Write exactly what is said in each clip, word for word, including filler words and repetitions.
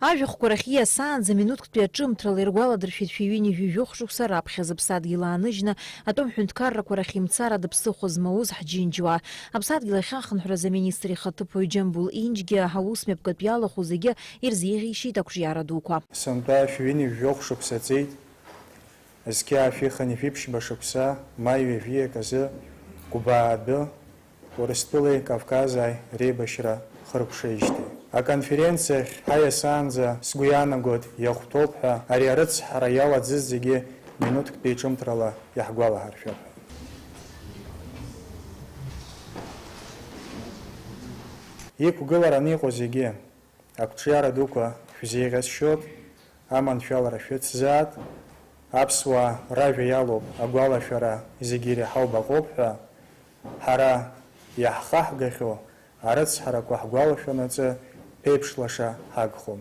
Ажәахәқәа рахь ииасаанӡа минуҭктәи аҿымҭрала иргәаладыршәеит шәи ҩынҩажәи жәохә шықәса раԥхьа зыԥсадгьыл ааныжьны атәым ҳәынҭқаррақәа рахь имцарадоу ԥсыхәа змоуз ҳџьынџьуаа. Аԥсадгьыл ахь ахынҳәразы аминистр ихаҭыԥуаҩ Џьамбул Инџьгьы аус мҩаԥгатә иалахәу зегьы ирзеиӷьеишьеит ақәҿиара дуқәа. Сынтәа шәи ҩынҩажәи жәохә шықәса ҵит. Зқьи ааф ихынҩажәи ԥшьба шықәса, маи ҩажәи акы азы Гәбаа адәы Урыстәылеи Кавкази реибашьра хыркәшеижьҭеи. Аконференциахь ҳаиасаанӡа, сгәы иаанагоит, иахәҭоуп ҳәа ари арыцҳара иалаӡыз зегьы минуҭктәи ҿымҭрала иаҳгәалаҳаршәап ҳәа. Иқәгылараны иҟоу зегьы, Ақәҿиара дуқәа шәзеиӷьасшьоит, аманшәалара шәыцзаат, аԥсуаа ражәа иалоуп агәалашәара зегьы иреиҳау баҟоуп ҳәа, ҳара иаҳхаҳгахьоу арыцҳарақәа ҳгәалашәанаҵы ԥеиԥш лаша ҳагхом.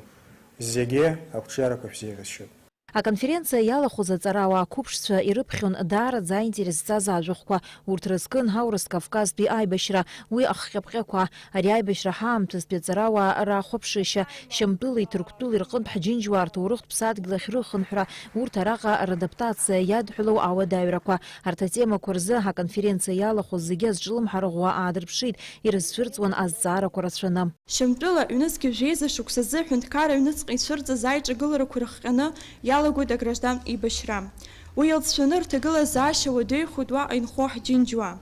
Зегьы ақәҿиарақәа шәзеиӷьасшьоит. Аконференциа иалахәыз аҵарауаа қәыԥшцәа ирыԥхьон даараӡа аинтерес зҵаз ажәахәқәа. Урҭ рызкын аурыс Кавказтәи аибашьра, уи ахҟьаԥҟьақәа, ари аибашьра ҳаамҭазтәи аҵарауаа рахәаԥшышьа, Шьамтәылеи Ҭырқәтәылеи рҟынтә ҳџьынџьуаа рҭоурыхтә ԥсадгьыл ахь рыхынҳәра, урҭ араҟа радаптациа иадҳәалоу ауадаҩрақәа. Арҭ атемақәа рзы аконференциа иалахәыз зегьы азҿлымҳара ӷәӷәа аадырԥшит, ирызцәырҵуан азҵаарақәа рацәаны. Шьамтәыла ҩнызқьи жәеиза шықәсазы аҳәынҭқарра аҩныҵҟа ицәырҵыз аиҿагыларақәа ирыхҟьаны иалагоит аграждантә еибашьра. Уи иалҵшәаны рҭагылазаашьа уадаҩхоит уаҟа инхо ҳџьынџьуаа.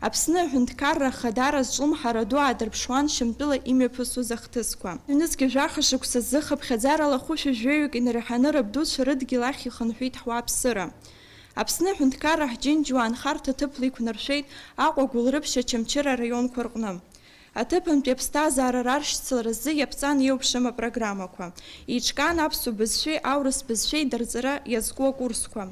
Аԥсны аҳәынҭқарра Ахадара азҿлымҳара ду аадырԥшуан Шьамтәыла имҩаԥысуаз ахҭысқәа. Ҩнызқьи жәаха шықәсазы хыԥхьаӡарала хәышәи жәаҩык инареиҳаны рабдуцәа рыдгьыл ахь ихынҳәит ҳуааԥсыра. Аԥсны аҳәынҭқарра ҳџьынџьуаа анхарҭа ҭыԥла иқәнаршәеит Аҟәа, Гәылрыԥшь, Очамчыра араионқәа рҟны. Аҭыԥантәи аԥсҭазаара раршьцыларазы иаԥҵан еиуеиԥшым апрограммақәа. Еиҿкаан аԥсуа бызшәеи аурыс бызшәеи дарҵара иазку акурсқәа.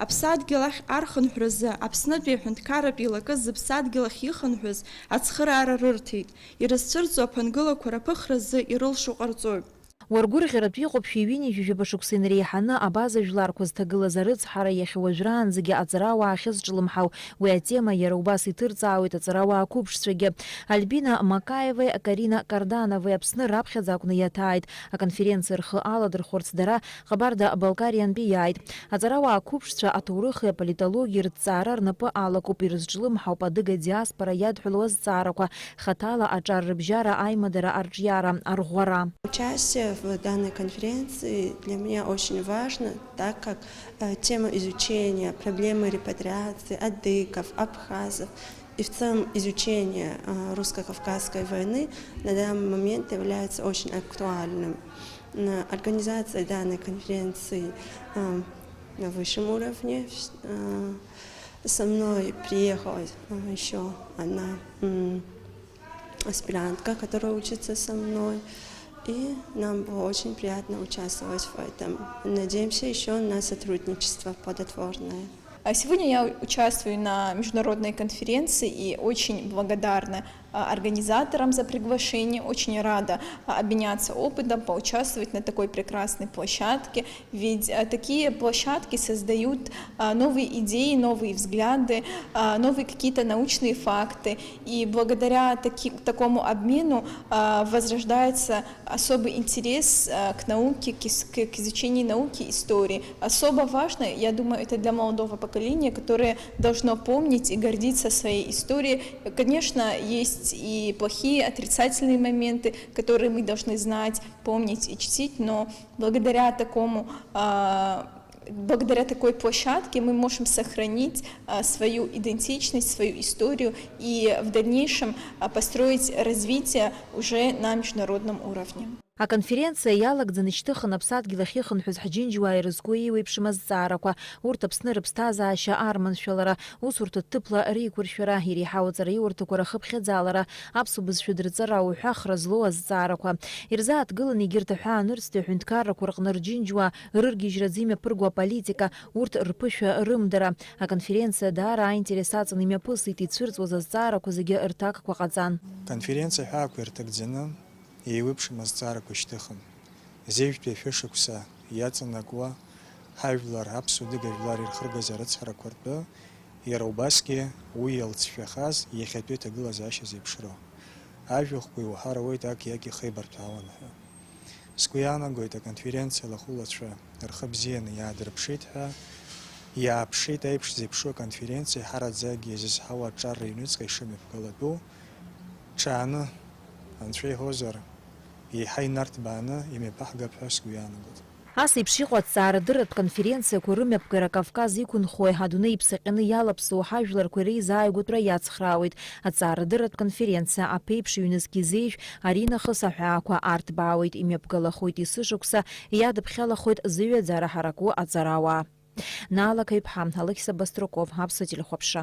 Аԥсадгьыл ахь архынҳәразы Аԥснытәи аҳәынҭқарратә еилакы зыԥсадгьыл ахь ихынҳәыз ацхыраара рырҭеит. Ирызцәырҵуа аԥынгылақәа раԥыхразы ирылшо ҟарҵоит. Уаргәырӷьаратә иҟоуп шәи ҩынҩажәи жәаба шықәса инареиҳаны абаза жәларқәа зҭагылаз арыцҳара иахьа уажәраанӡагьы аҵарауаа ахьызҿлымҳау. Уи атема иара убас иҭырҵаауеит аҵарауаа қәыԥшцәагьы. Альбина Макаевеи Карина Кардановеи Аԥсны раԥхьаӡа акәны иаҭааит. Аконференциа рхы аладырхәырц дара Ҟабарда-Балкариантәи иааит. Аҵарауаа қәыԥшцәа аҭоурыхи аполитологиеи рыҭҵаара рнапы алакуп, ирызҿлымҳауп адыга диаспора иадҳәалоу азҵаарақәа, хаҭала аҿар рыбжьара, аимадара арҿиара, арӷәӷәара. Участие в данной конференции для меня очень важно, так как, э, тема изучения проблемы репатриации адыгов, абхазов и в целом изучение, э, русско-кавказской войны на данный момент является очень актуальным. М, организация данной конференции, э, на высшем уровне. Вс-, э, со мной приехала, э, ещё одна, м, аспирантка, которая учится со мной. И нам было очень приятно участвовать в этом. Надеемся ещё на сотрудничество плодотворное. А сегодня я участвую на международной конференции и очень благодарна, а, организаторам за приглашение. Очень рада, а, обменяться опытом, поучаствовать на такой прекрасной площадке. Ведь, а, такие площадки создают, а, новые идеи, новые взгляды, а, новые какие-то научные факты. И благодаря таки-, такому обмену, а, возрождается особый интерес, а, к науке, к ис-, к, к изучению науки, истории. Особо важно, я думаю, это для молодого поколения, которое должно помнить и гордиться своей историей. Конечно, есть и плохие, отрицательные моменты, которые мы должны знать, помнить и чтить, но благодаря такому, а, благодаря такой площадке мы можем сохранить, а, свою идентичность, свою историю и в дальнейшем, а, построить развитие уже на международном уровне. Аконференциа иалагӡаны ишьҭыхын аԥсадгьыл ахь ихынҳәыз ҳџьынџьуаа ирызку еиуеиԥшым азҵаарақәа. Урҭ Аԥсны рыԥсҭазаашьа арманшәалара, усурҭа ҭыԥла реиқәыршәара, иреиҳау аҵараиурҭақәа рахыԥхьаӡалара, аԥсуа бызшәа дырҵара уҳәа хра злоу азҵаарақәа. Ирзааҭгылан егьырҭ аҳәаанырцәтәи аҳәынҭқаррақәа рҟны рџьынџьуаа рыргьежьраӡ имҩаԥырго аполитика, урҭ рԥышәа рымдара. Аконференциа даара аинтерес аҵаны имҩаԥысит, ицәырҵуаз азҵаарақәа зегьы рҭакқәа ҟаҵан. Конференциа аҳәаақәа ирҭагӡаны еиуеиԥшым азҵаарақәа шьҭыхын. Зежәтәи ашәышықәса иаҵанакуа ҳажәлар, аԥсуа-адыга жәлар ирхыргаз арыцҳарақәа ртәы, иара убасгьы уи иалҵшәахаз иахьатәи аҭагылазаашьа зеиԥшроу. Ажәахәқәа иуҳәар ауеит, ак-иак ихеибарҭәаауан ҳәа. Сгәы иаанагоит, аконференциа алахәылацәа рхы бзианы иаадырԥшит ҳәа. Иааԥшит аиԥш зеиԥшу аконференциа, ҳараӡагьы изызҳауа аҿар рыҩныҵҟа ишымҩаԥгалатәу. Ҽааны, анцәа иҳәозар, еиҳа инарҭбааны имҩаԥаҳгап ҳәа сгәы иаанагоит. Ас еиԥш иҟоу аҭҵаарадырратә конференциақәа рымҩаԥгара Кавказ иқәынхои адунеи иԥсаҟьаны иалаԥсоу ҳажәларқәеи реизааигәатәра иацхраауеит. Аҭҵаарадырратә конференциа аԥеиԥш ҩнызқь изеижә, аринахыс аҳәаақәа арҭбаауеит, имҩаԥгалахоит есышықәса, иадыԥхьалахоит зыҩаӡара ҳараку аҵарауаа. Наала Қаҩԥҳа, Алықьса Баструков, Аԥсуа телехәаԥшра.